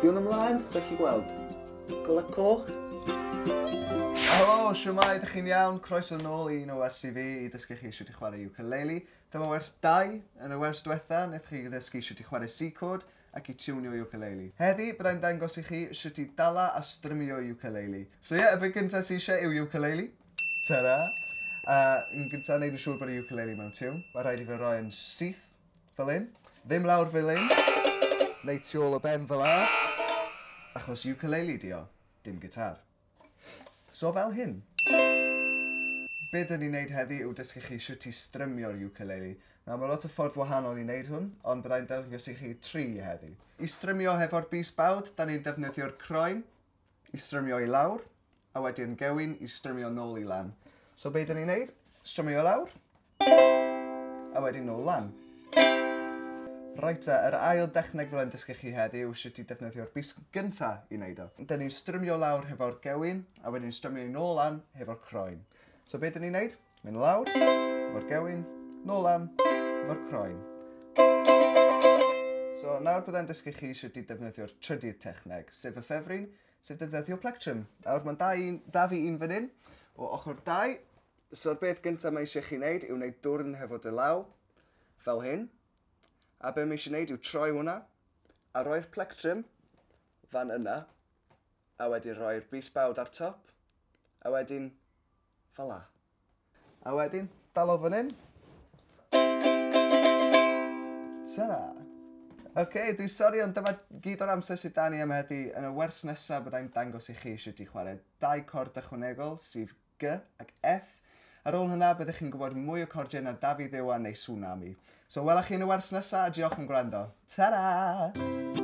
Di hwn ymlaen? Sa chi gweld? Gola coch? Helo, shwmae, ydych chi'n iawn? Croeso nôl i un o wersi fi i dysgu chi sut i chwarae ukulele. Dyma wers 2. Yn y wers diwetha, wnaeth chi ddysgu sut i chwarae C-chord ac i tiwnio ukulele. Heddi, byddai'n dangos i chi sut i dala a strymio ukulele. So ie, y beth gyntaf sydd eisiau yw ukulele. Ta-ra! Yn gyntaf, wneud yn siŵr bod y ukulele mewn tiwn. Mae rhaid i fe roi yn syth, fel hyn. Ddim lawr fel hyn, neu tu ôl o ben fel 'a. Achos ukulele di o, dim gitar. So fel hyn. Be dyn ni'n neud heddi yw dysgu chi sut i strymio'r ukulele. Nawr mae lot o ffordd wahanol i wneud hwn, ond byddai'n dangos i chi tri heddi. I strymio hefo'r bys bawd, da ni'n defnyddio'r croen i strymio i lawr, a wedyn gewyn i strymio nôl i lan. So be dyn ni'n neud? Strymio i lawr, a wedyn nôl lan. Reit te, yr ail dechneg fyddai'n dysgu chi heddi yw sut i defnyddio'r bys gynta i wneud o. Dyn ni'n strymio lawr hefo'r gewyn, a wedyn strymio nôl lan hefo'r croen. So be dyn ni'n neud? Mynd lawr, efo'r gewyn, nôl lan, efo'r croen. So nawr byddai'n dysgu chi sut i defnyddio'r trydydd techneg, sef y ffefryn, sef defnyddio plectrum. Nawr mae'n da fi un fan hyn, o ochr 2. So'r beth gyntaf mae eisiau chi wneud yw wneud dwrn hefo dy law, fel hyn. A be mae eisiau wneud yw troi hwnna, a roi'r plectrum fan yna, a wedyn roi'r bys bawd ar top, a wedyn fel la. A wedyn, dal o fan hyn. Ta-ra! Oce, dwi'n sori, ond dyma gyd o'r amser sydd da ni am heddi. Yn y wers nesaf byddai'n dangos i chi sut i chwarae dau cord ychwanegol, sef G ac F. Ar ôl hynna, byddwch chi'n gwybod mwy o cordiau na Dafydd Iwan neu Sŵnami. So, welwch chi yn y wers nesaf, a diolch am gwrando. Ta-ra!